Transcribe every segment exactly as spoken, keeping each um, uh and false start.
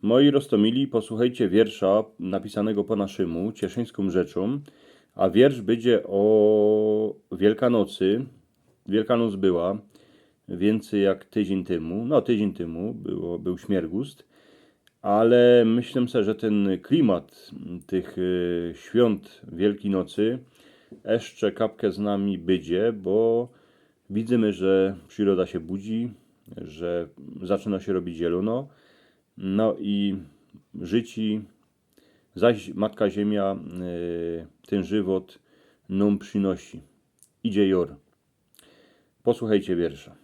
Moi roztomili, posłuchejcie wiersza napisanego po naszymu, cieszyńską rzeczą, a wiersz bydzie o Wielkanocy. Wielkanoc była wiyncyj jak tydziyń tymu, no tydziyń tymu było, bōł Śmiergust, ale myślę se, że tyn klimat tych y, świōnt Wielkiej Nocy jeszcze kapkã z nami bydzie, bo widzymy, że prziroda sie budzi, że zaczyno sie robić zielōno, no i życi, zaś Matka Ziymia y, tyn żywot nōm przinosi. Idzie jor. Posłuchejcie wiersza.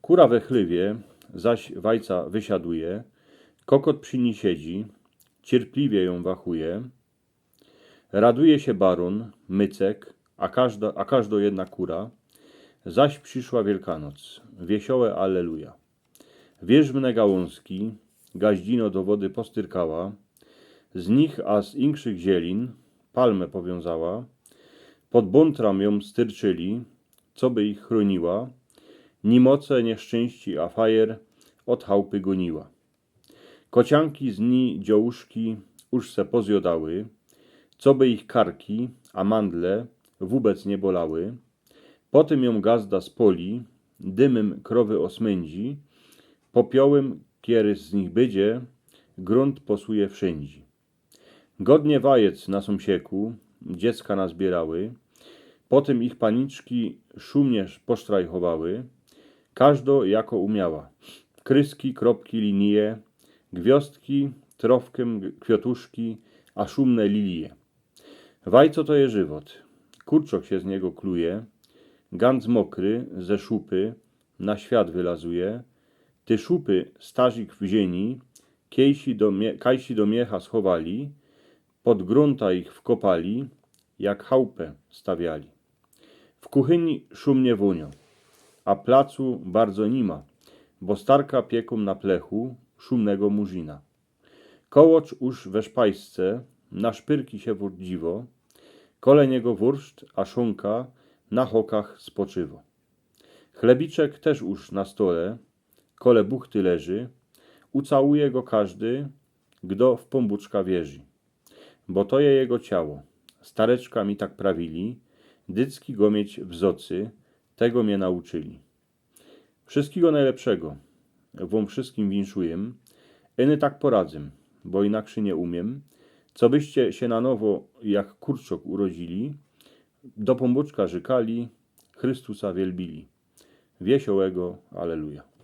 Kura we chlywie zaś wajca wysiaduje, kokot przi nij siedzi, cierpliwie jōm wachuje. Raduje sie barōn, mycek, a kŏżda, a kŏżdo jedna kura. Zaś prziszła Wielkanoc, wiesiołe Alleluja. Wierzbne gałōnzki gaździno do wody postyrkała, z nich a z inkszych zielin palmã powiōnzała. Pod bōntrã jōm styrczyli, coby ich chrōniła, nimoce nieszczyńści a fajer ôd chałpy gōniła. Kocianki z nij dziołuszki uż se pozjŏdały, coby ich karki a mandle wōbec niy bolały. Potym jōm gazda spoli, dymym krowy ôsmyndzi, popiołym, kiery z nich bydzie, grunt posuje wszyndzi. Godnie wajec na sōmsieku dziecka nazbierały, potym ich paniczki szumnie posztrajchowały, kaźdo jako umiała. Kryski, kropki, linije, gwiŏzdki, trŏwkym, kwiŏtuszki, a szumne lilie. Wajco to je żywot. Kurczok sie z niego kluje, ganc mokry ze szupy na świat wylazuje. Ty szupy, starzik, wziynij, kejsi do mie-, kajsi do miecha schowali, pod grōnta ich wkopali, jak chałpã stawiali. W kuchyni szumnie wōniŏ, a placu bardzo nima, bo starka piekōm na plechu szumnego murzina. Kołocz uż we szpajsce na szpyrki sie wurdziwo, kole niego wurszt a szōnka na chokach spoczywo. Chlebiczek tyż uż na stole, kole buchty leży, ucałuje go kaźdy, gdo w Pōnbōczka wierzi. Bo to je jego ciało. Stareczka mi tak prawili, dycki go mieć w zŏcy, tego mie nauczyli. Wszyskigo nojlepszego wōm wszyskim winszujem. Iny tak poradzym, bo inakszy niy umiym. Cobyście sie na nowo jak kurczok urodzili, do Pōnbōczka rzykali, Chrystusa wielbili. Wiesiołego Alleluja.